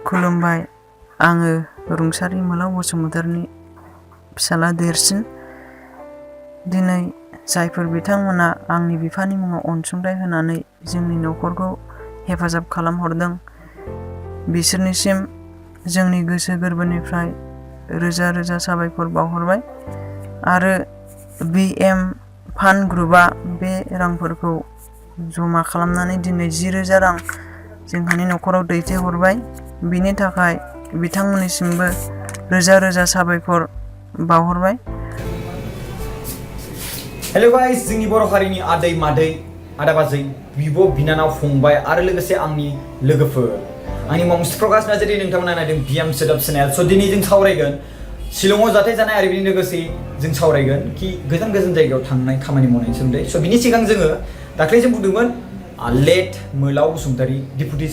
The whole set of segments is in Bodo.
खुलुमबाय। आङो रुंसारि मोलाव बसुमतारिनि फिसाला देरसिन। दिनै जायफोर बिथांमोना आंनि बिफानि मुङाव अनसुंथाइ होनानै जोंनि न'खरखौ हेफाजाब खालामहरदों, बिसोरनिसिम जोंनि गोसो गोरबोनिफ्राय रोजा रोजा साबायखर बावहरबाय। आरो BM फान्ड ग्रुपआ बे रांफोरखौ जमा खालामनानै दिनै 10,000 रां जोंहानि न'खराव दैथायहरबाय। बिनि थाखाय बिथांमोननिसिमबो रोजा रोजा साबायखर बावहरबाय। हेलो गाइस, जोंनि बर' हारिनि आदै मादै, आदा बाजै, बिब' बिनानाव फंबाय आरो लोगोसे आंनि लोगोफोर। आंनि मुङा मुस्ताफा प्रकाश नार्जारी, नोंथांमोना नायदों BM सोदोब चेनेल। स' दिनै जों सावरायगोन शिलंआव जाथाय जानाय आरो बेनि लोगोसे जों सावरायगोन कि गोजान गोजान जायगायाव थांनाय खामानि मावनायनि सोमोन्दै। स' बिनि सिगां जोङो दाख्लै जों बुंदोंमोन late Molao Basumatary, deputy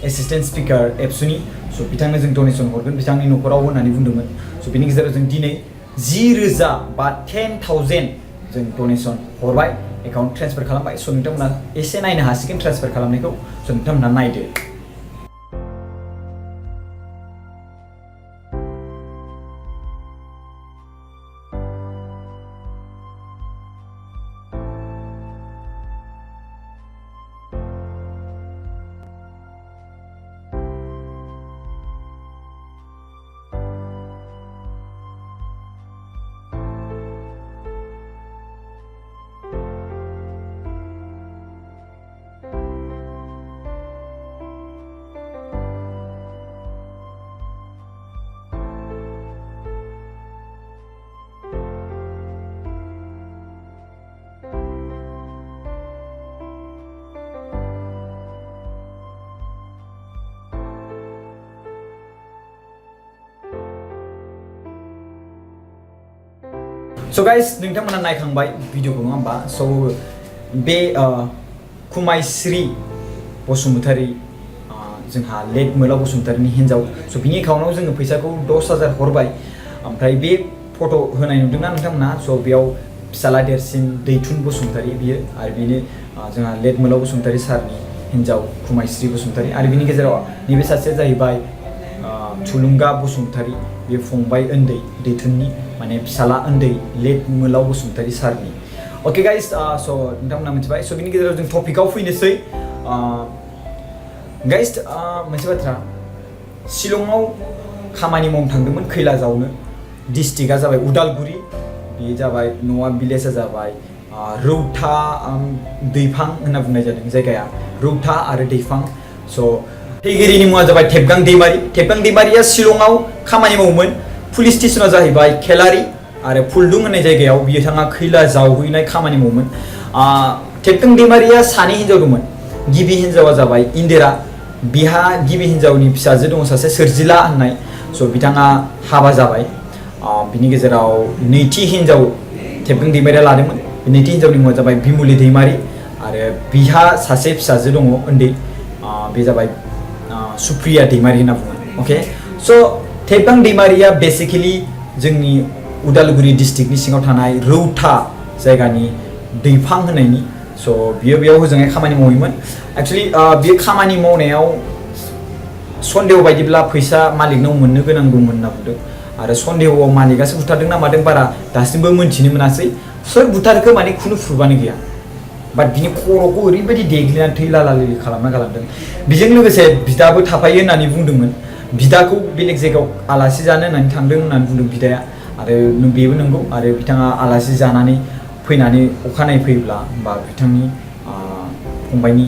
assistant speaker एबसुनि। स' बिथांनो जों डनेसन हरगोन बिथांनि न'खराव होननानै बुंदोंमोन। स' बिनि गेजेराव जों दिनै 10,000 बा 10,000 जों डनेसन हरबाय, एकाउन्ट ट्रेन्सफार खालामबाय। स' नोंथांमोना एसे नायनो हासिगोन ट्रेन्सफार खालामनायखौ। स' नोंथांमोना नायदो। स' गाइस, नोंथांमोना नायखांबाय भिडिअखौ नङा होमबा? स' बे कुमायस्रि बसुमतारी, जोंहा लेट मोलाव बसुमतारीनि हिन्जाव। स' बिनि एकाउन्टआव जोङो फैसाखौ 10,000 हरबाय। ओमफ्राय बे फट' होनाय नुदोंना नोंथांमोना? स' बेयाव फिसाला देरसिन दैथुन बसुमतारी बियो, आरो बेनो जोंहा लेट मोलाव बसुमतारी सारनि हिन्जाव कुमायस्रि बसुमतारी। आरो बिनि गेजेराव नैबे सासेया जाहैबाय थुलुंगा बसुमतारी, बे फंबाय उन्दै दैथुननि, माने फिसाला उन्दै लेट मोलाव बसुमतारी सारनि। अके गाइस, स' नोंथांमोना मिथिबाय। स' बिनि गेजेराव जों टपिकआव फैनोसै। गाइस, मोनसे बाथ्रा, शिलंआव खामानि मावनो थांदोंमोन खैला जावनो। डिस्ट्रिक्टआ जाबाय उदालगुरि, बे जाबाय न'आ भिलेजआ जाबाय रौता दैफां होनना बुंनाय जादों जायगाया, रौता आरो दैफां। स' थैगिरिनि मुङा जाबाय थेबगां दैमारि। थेबगां दैमारिया शिलंआव खामानि मावोमोन। पुलिस स्टेसना जाहैबाय खेलारि, आरो फुलदुं होननाय जायगायाव बिथाङा खैला जावहैनाय खामानि मावोमोन। थेबगां दैमारिया सानै हिन्जाव दंमोन। गिबि हिन्जावा जाबाय इन्दिरा, बिहा गिबि हिन्जावनि फिसाजो दङ सासे सोरजिला होननाय। स' बिथाङा हाबा जाबाय। बिनि गेजेराव नैथि हिन्जाव थेबगां दैमारिया लादोंमोन। नैथि हिन्जावनि मुङा जाबाय बिमुलि दैमारि, आरो बिहा सासे फिसाजो दङ उन्दै, बे जाबाय सुप्रिया दैमारि होनना बुङो। अके, स' थेबगां दैमारिया बेसिकेलि जोंनि उदालगुरि डिस्ट्रिक्टनि सिङाव थानाय रौता जायगानि दैफां होननायनि। स' बियो बेयाव हजोंहाय खामानि मावोमोन। एक्सुवेलि बियो खामानि मावनायाव सन्देह बायदिब्ला फैसा मालिकनाव मोननो गोनां दंमोन होनना बुंदों। आरो सन्देहआव मालिकआसो बुथारदों ना मादों बारा दासिमबो मोनथिनो मोनासै। सोर बुथारखो माने खुनु प्रुफआनो गैया। बाट बिनि खर'खौ ओरैबायदि देग्लिनानै थै लाला लिलि खालामना गालांदों। बेजों लोगोसे बिदाबो थाफायो होननानै बुंदोंमोन। बिदाखौ बेलेग जायगायाव आलासि जानो होननानै थांदों होननानै बुंदों बिदाया, आरो बेबो नंगौ। आरो बिथाङा आलासि जानानै फैनानै अखानायै फैब्ला होमबा बिथांनि फंबायनि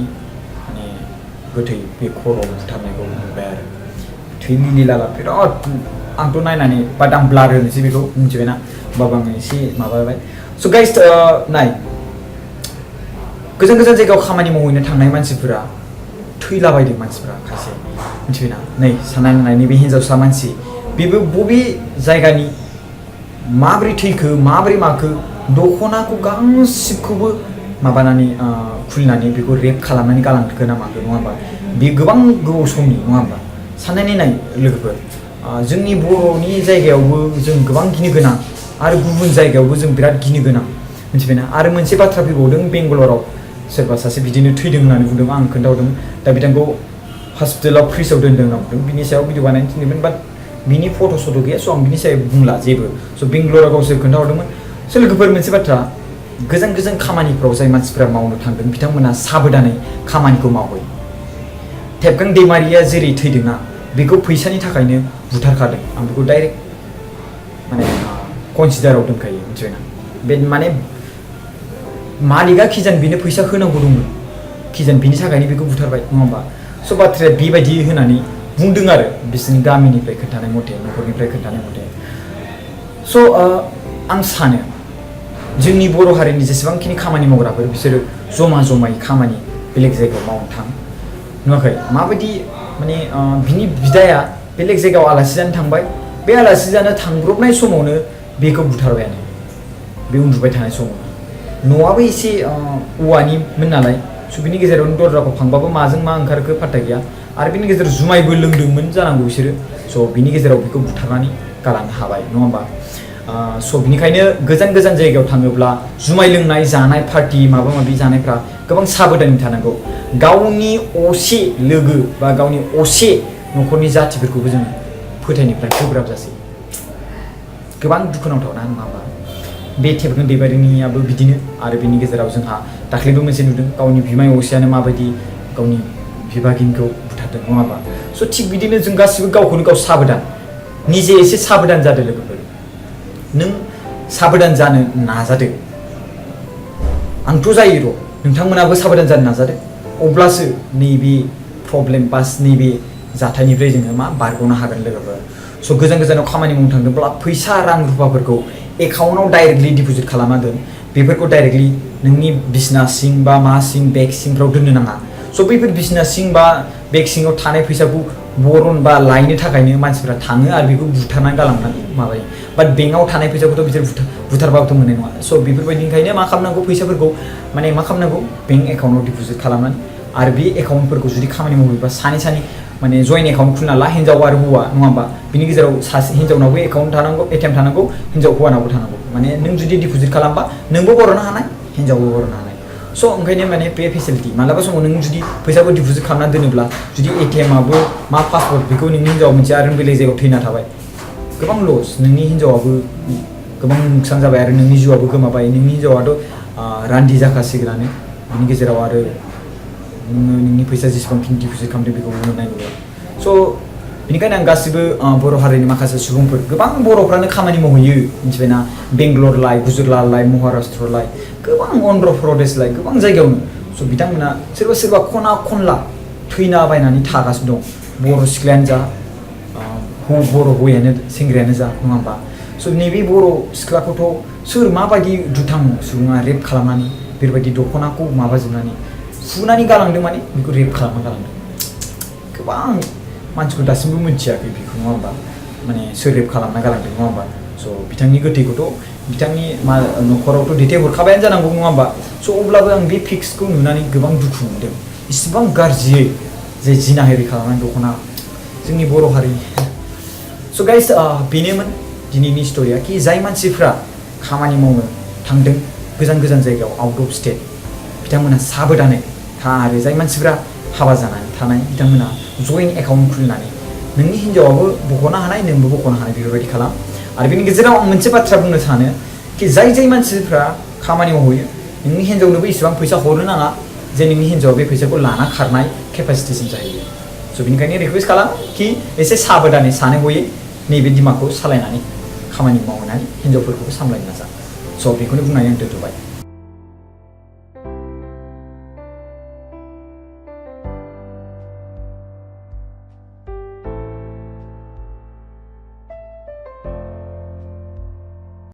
माने गोथै बे खर'आव बुथारनायखौ नुबाय आरो थै लिलि लाला बिराद। आंथ' नायनानै बाट आं ब्लार होनोसै बेखौ, मिथिबायना? होमबाबो आङो एसे माबाबाय। स' गाइस, नाय, गोजान गोजान जायगायाव खामानि मावहैनो थांनाय मानसिफोरा थैलाबायदों, मानसिफोरा खायसे, मिथिबायना? नै साननानै नाय, नैबे हिन्जावसा मानसि, बेबो बबे जायगानि, माबोरै थैखो, माबोरै माखो, दख'नाखौ गांसिबखौबो माबानानै खुलिनानै बेखौ रेप खालामनानै गालांखो ना माखो, नङा होमबा? बे गोबां गोबाव समनि, नङा होमबा? साननानै नाय लोगोफोर, जोंनि बर'नि जायगायावबो जों गोबां गिनो गोनां, आरो गुबुन जायगायावबो जों बिराद गिनो गोनां, मिथिबायना? आरो मोनसे बाथ्रा फैबावदों, बेंगालराव सोरबा सासे बिदिनो थैदों होननानै बुंदों, आं खोन्थाहरदों। दा बिथांखौ हस्पिटालाव फ्रिजआव दोनदों होनना बुंदों बिनि सायाव भिडिअ बानायनो थिनदोंमोन बाट बिनि फट' सट' गैया स' आं बिनि सायाव बुंला जेबो स' बेंगलराव गावसोर खोन्थाहरदोंमोन स' लोगोफोर मोनसे बाथ्रा गोजान गोजान खामानिफ्राव जाय मानसिफ्रा मावनो थांदों बिथांमोना साबधानै खामानिखौ मावहै थेबगां दैमारिया जेरै थैदोंना बेखौ फैसानि थाखायनो बुथारखादों आं बेखौ डाइरेक्ट माने कनसिडाराव दोनखायो मिथिबायना बे माने मालिकआ खिजान बेनो फैसा होनांगौ दंमोन खिजान बिनि थाखायनो बेखौ बुथारबाय नङा होमबा स' बाथ्राया बेबायदि होनानै बुंदों आरो बिसोरनि गामिनिफ्राय खोन्थानाय मथे न'खरनिफ्राय खोन्थानाय मथे स' आं सानो जोंनि बर' हारिनि जेसेबांखिनि खामानि मावग्राफोर बिसोरो जमा जमायै खामानि बेलेग जायगायाव मावनो थां नुवाखै माबायदि माने बिनि बिदाया बेलेग जायगायाव आलासि जानो थांबाय बे आलासि जानो थांब्रबनाय समावनो बेखौ बुथारबायानो बे उन्दुबाय थानाय समाव न'आबो एसे औवानिमोन नालाय स' बिनि गेजेरावनो दरजाखौ फांबाबो माजों मा ओंखारखो फात्ता गैया आरो बिनि गेजेराव जुमायबो लोंदोंमोन जानांगौ बिसोरो स' बिनि गेजेराव बेखौ बुथारनानै गालांनो हाबाय नङा होमबा स' बिनिखायनो गोजान गोजान जायगायाव थाङोब्ला जुमाय लोंनाय जानाय पार्टि माबा माबि जानायफ्रा गोबां साबधानै थानांगौ गावनि असे लोगो बा गावनि असे न'खरनि जाथिफोरखौबो जों फोथायनिफ्राय गोब्राब जासै गोबां दुखुनांथावना नङा होमबा बे थेबगां दैमारिनियाबो बिदिनो आरो बिनि गेजेराव जोंहा दाख्लैबो मोनसे नुदों गावनि बिमाय असेयानो माबायदि गावनि बिबागिनखौ बुथारदों नङा होमबा स' थिग बिदिनो जों गासिबो गावखौनो गाव साबधान निजे एसे साबधान जादो लोगोफोर नों साबधान जानो नाजादो आंथ' जायो र' नोंथांमोनाबो साबधान जानो नाजादो अब्लासो नैबे प्रब्लेम बा नैबे जाथायनिफ्राय जोङो मा बारग'नो हागोन लोगोफोर स' गोजान गोजानाव खामानि मावनो थांदोंब्ला फैसा रां रुफाफोरखौ एकाउन्टआव डाइरेक्टलि डिप'जिट खालामना दोन बेफोरखौ डाइरेक्टलि नोंनि बिसना सिं बा मा सिं बेग सिंफ्राव दोननो नाङा स' बैफोर बिसना सिं बा बेग सिङाव थानाय फैसाखौ बरन बा लायनो थाखायनो मानसिफ्रा थाङो आरो बेखौ बुथारनानै गालांनानै माबायो बाट बेंकआव थानाय फैसाखौथ' बिसोर बुथारबाबोथ' मोननाय नङा स' बेफोरबायदिनिखायनो मा खालामनांगौ फैसाफोरखौ माने मा खालामनांगौ बेंक एकाउन्टआव डिप'जिट खालामनानै आरो बे एकाउन्टफोरखौ जुदि खामानि मावोबा सानै माने जयेन्ट एकाउन्ट खुलिना ला हिन्जाव आरो हौवा नङा होमबा बिनि गेजेराव सासे हिन्जावनावबो एकाउन्ट थानांगौ एटिएम थानांगौ हिन्जाव हौवानावबो थानांगौ माने नों जुदि डिप'जिट खालामबा नोंबो बर'नो हानाय हिन्जावबो बर'नो हानाय स' ओंखायनो माने बे फेसिलिटि मालाबा समाव नों जुदि फैसाखौ डिप'जिट खालामना दोनोब्ला जुदि एटिएमआबो मा पासवर्ड बेखौ नोंनि हिन्जावा मोनसे आरो बेलेग जायगायाव थैना थाबाय गोबां लस नोंनि हिन्जावाबो गोबां नुकसान जाबाय आरो नोंनि जिउआबो गोमाबाय नोंनि हिन्जावाथ' रान्दि जाखासिगोनानो बिनि गेजेराव आरो नोंनि फैसा जेसेबांखिनि डिप'जिट खालामदों बेखौ मोननाय नङा स' बेनिखायनो आं गासिबो बर' हारिनि माखासे सुबुंफोर गोबां बर'फ्रानो खामानि मावहैयो मिथिबायना बेंगलर लाय गुजरात लाय महाराष्ट्र लाय गोबां अन्ध्र प्रदेश लाय गोबां जायगायावनो स' बिथांमोना सोरबा खना खनला थैना बायनानै थागासिनो दं बर' सिख्लायानो जा बर' हौवायानो सेंग्रायानो जा नङा होमबा स' नैबे बर' सिख्लाखौथ' सोर माबायदि दुथां सुबुङा रेप खालामनानै बेफोरबायदि दख'नाखौ माबाजोबनानै फुनानै गालांदों माने बेखौ रेप खालामना गालांदों गोबां मानसिखौ दासिमबो मिथियाखै बेखौ नङा होमबा माने सोर रेप खालामना गालांदों नङा होमबा स' बिथांनि गोथैखौथ' बिथांनि न'खरावथ' दैथायहरखाबायानो जानांगौ नङा होमबा स' अब्लाबो आं बे फिक्सखौ नुनानै गोबां दुखु मोनदों इसिबां गाज्रियै जे जिनाहारि खालामनाय दख'ना जोंनि बर' हारि स' गाइस बेनोमोन दिनैनि स्ट'रिया कि जाय मानसिफ्रा खामानि मावनो थांदों गोजान गोजान जायगायाव आउट अफ स्टेट बिथांमोना साबधानै आरो जाय मानसिफ्रा हाबा जानानै थानाय बिथांमोना जयेन्ट एकाउन्ट खुलिनानै नोंनि हिन्जावाबो बख'नो हानाय नोंबो बख'नो हानाय बेफोरबायदि खालाम आरो बेनि गेजेराव आं मोनसे बाथ्रा बुंनो सानो कि जाय मानसिफ्रा खामानि मावहैयो नोंनि हिन्जावनोबो इसेबां फैसा हरनो नाङा जे नोंनि हिन्जावा बे फैसाखौ लाना खारनाय केपासिटिसिम जाहैयो स' बेनिखायनो रिकुवेस्ट खालाम कि एसे साबधानै सानै हयै नैबे दिमागखौ सालायनानै खामानि मावनानै हिन्जावफोरखौबो सामलायनो नाजा स' बेखौनो बुंनानै आं दोनथ'बाय